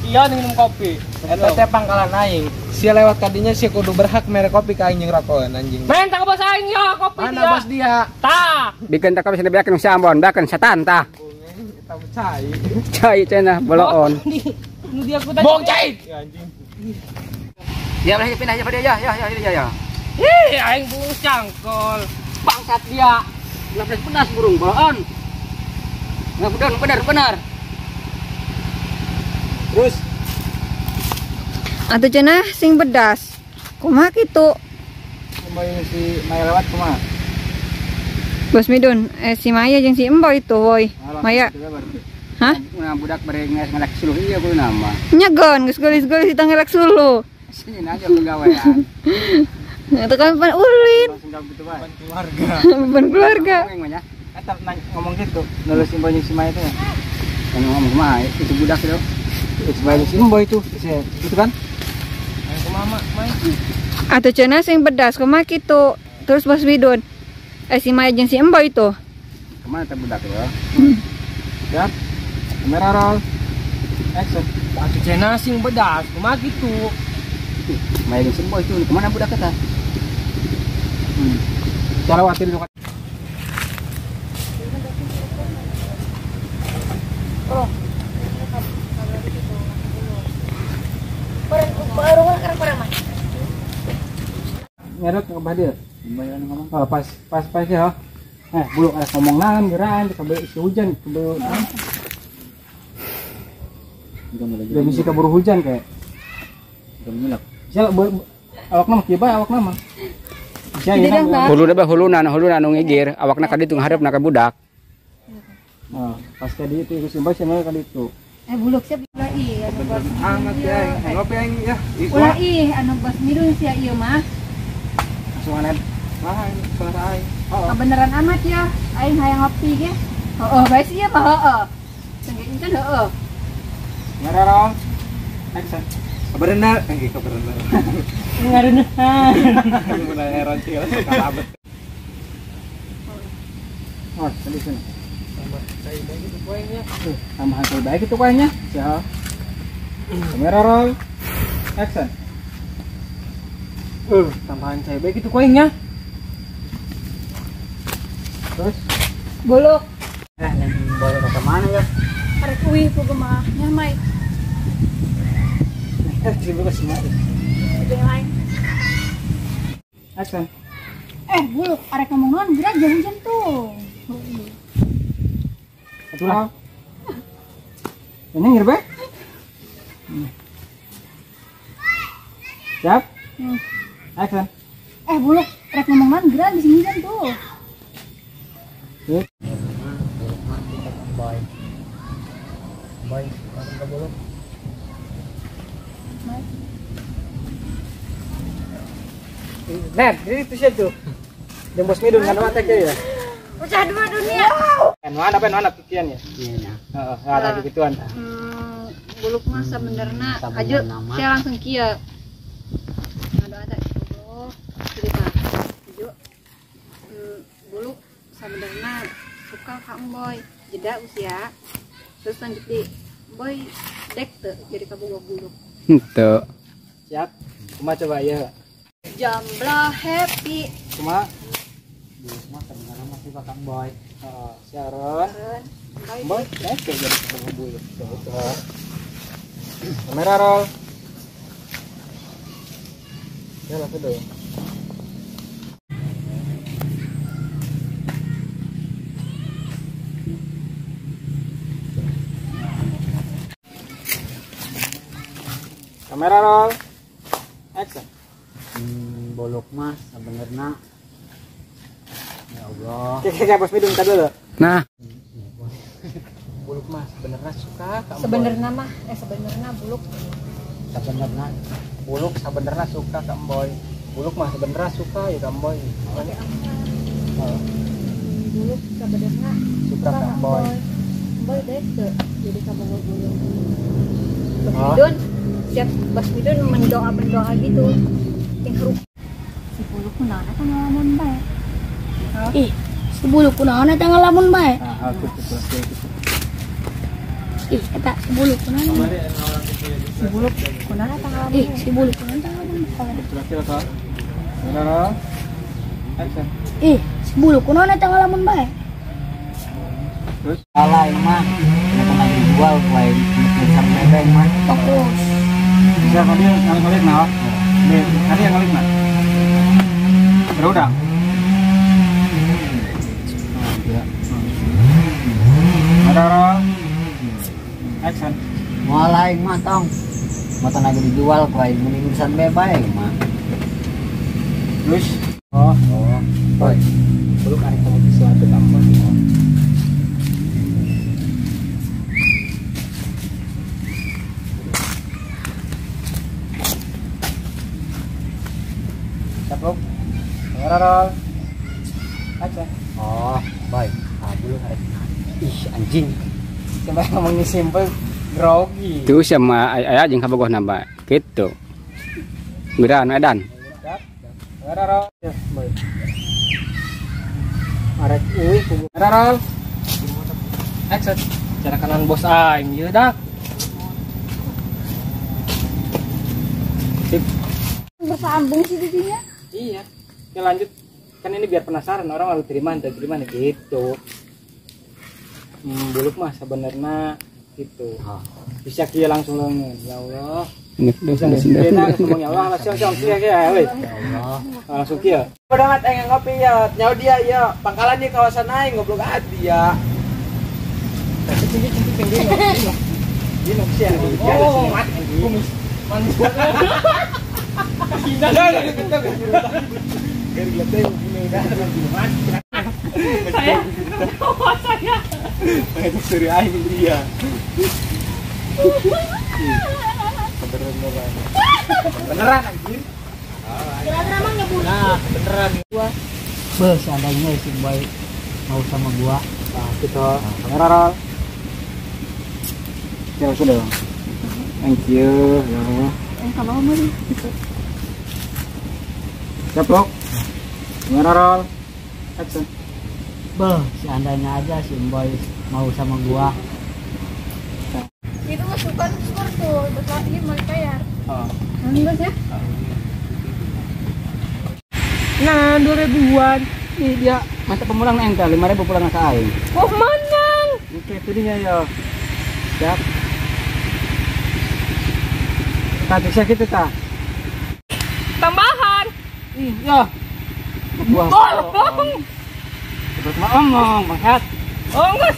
Iya minum kopi. Eta teh pangkalan aing. Sia lewat kadinya sia kudu berhak mere kopi ka aing jeung rokokeun anjing. Menta ka bos aing ya kopi dia. Mana bos dia? Tah. Bikin tak bisa dibeakeun si Ambon, beakeun setan tah. Eta cai. Cai cenah boloon. Nu dia ku tadi. Bong cai. Ya anjing. Ya boleh pindah aja pada ya ya ya ya ya. Ih, aing bungkus cangkol. Bangsat dia. Nggak pedas burung boloon. Nggak benar benar benar. Terus atuh cenah sing pedas. Kumaha kitu? Kumaha si Maya lewat kumaha? Bos Midun, si Maya jeung si Emboy itu woi. Maya. Hah? Nah, budak bari ngelek suluh ieu kudu nama. Nya gon, geus geulis-geulis kita ngelek suluh. Sini aja pegawaian. Itu kan pan ulin. Beban keluarga. Beban keluarga. Eta ngomong gitu, nulis Emboy jeung si Maya itu ya. Yang ngomong kumaha itu budak itu. Si Maya jeung si Emboy itu, gitu kan? Ayo kumaha, Mai. Atuh cenah sing pedas kumaha kitu. Terus Bos Midun. Si Maya jeung si Emboy itu. Kemana teh budak itu? Siap. Kamera roll. Action. Atuh cenah sing pedas kumaha kitu. Maya jeung si Emboy itu kemana budak eta? Cara watir itu. Ngerok ke dia. Ngomong. Oh, pas pas pas ya. Bulu ada ngomong naon geran kebeu isi hujan kebeu. Udah misi keburu hujan kayak. Bisa awakna mah kieu bae awakna mah. Bisa ieu. Huluna bae huluna huluna nu ngigir, awakna ka ditu ngaharepna ka budak. Nah, pas ka ditu ieu simbah cenah ka ditu. Buluk siap ulah ih anu bos. Amat ya, ngopi aing ya. Ulah ih anu bos Midun sia ieu mah. Langsung wah, suara aing. Oh, beneran amat ya. Aing hayang ngopi ge. Heeh, bae sia mah heeh. Sengge kan heeh. Kamera roll. Action. Kaberenar, kaberenar. Ngarunahan. Bener heran sih kalabet. Oh, tadi sini. Tambah cai baik itu kuahnya. Tambahan cai baik itu kuahnya. Siap. Kamera roll. Action. Tambahan cai baik itu kuahnya. Terus bolok. Bolok ke mana ya? Arek uih pugu mah nya mai. Coba semua. Action. Buluk arek ngomong naon geura jam-jam tuh. Atulah. Ini ngirbe? Siap? Action. Buluk arek ngomong naon geura di sini jam tuh. Boy. Boy, orang ke buluk. Nen, ini itu sih tuh. Yang Bos Midun kan watek ya. Pecah dua dunia. Nuan apa nuan pikian ya? Iya. Heeh, ada gituan. Buluk mah sebenarnya aja saya langsung kieu. Ngadoa teh Allah cerita. Aja buluk sebenarnya suka ka Emboy, jeda usia. Terus lanjut di Boy dek teu jadi kabogoh buluk. Henteu. Siap. Kumaha coba ya? Jambla happy. Kumaha? Kumaha sebenarnya masih suka Kang Boy. Heeh, siaran. Boy, dek teu jadi kabogoh buluk. Kamera roll. Ya langsung dong. Kamera roll. Action. Bolok mah sebenarnya. Ya Allah. Oke, Bos Midun tar dulu. Nah. Buluk mah sebenarnya suka ka Emboy. Sebenarnya mah sebenarnya buluk. Sebenarnya buluk sebenarnya suka ka Emboy. Buluk mah sebenarnya suka ya ka Emboy. Oh. Buluk sebenarnya suka ka Emboy. Emboy dek teu jadi kabogoh buluk. Bos Midun siap Bos Midun mendoa-mendoa gitu. Ting huruf. Si buluk kunaon eta ngalamun bae. Ih, si buluk kunaon eta ngalamun bae. Ah, gitu. Ih, eta si buluk kunaon? Si buluk kunaon eta ngalamun? Ih, si buluk kunaon eta ngalamun? Kamera roll. Action. Ih, si buluk kunaon eta ngalamun bae? Terus salah mah. Motor dijual ku aing sampai beng mah. Fokus. Bisa kali ngalik nah. Kali yang ngalik mah. Berudang. Kamera roll. Action. Moal aing mah tong. Motor lagi dijual ku aing mending urusan bebas mah. Terus oh, oh. Boy. Belum ada kamu sesuatu kamu. Siap, kamera roll. Action. Oh, boy. Ah, belum ada. Ih, anjing. Sampai ngomongnya simpel grogi. Tuh sama ayah jeung kabogohna bae. Kitu. Geura anu edan. Kamera roll. Ya, boy. Arek euy, kamera roll. Action. Cara kanan bos aing ieu dah. Sip. Bersambung sih jadinya. Iya. Ya lanjut. Kan ini biar penasaran orang lalu terima entah terima gitu. Buluk mah sebenarnya gitu. Bisa kia langsung lengan. Ya Allah. Bisa ngomong ya Allah langsung kia kia euy. Ya Allah. Langsung kia. Banget aing ngopi ya, nyawa dia ya, pangkalan di kawasan aing goblok adi ya. Tinggi tinggi tinggi. Ini Oh, kumis. Manis. Saya saya. Itu suri aing dia. Beneran. Beneran anjir. Kira-kira emang nyebur. Nah, beneran gua. Beuh, seandainya si boy mau sama gua. Nah, gitu. Kamera roll. Ya sudah. Thank you. Ya Allah. Kalau mau nih. Siap, Bro. Kamera roll. Action. Beuh, seandainya aja si boy mau sama gua. Itu mah suka skor tuh, terus lagi mau bayar. Oh. Enggak ya? Nah, 2000-an. Ih, dia masa pemulang ente 5.000 pulang ke aing. Oh, menang. Oke, itu dia ya. Siap. Tadi saya gitu ta. Tambahan. Ih, ya. Buah. Tolong. Terus mau ngomong, bangsat. Oh, enggak.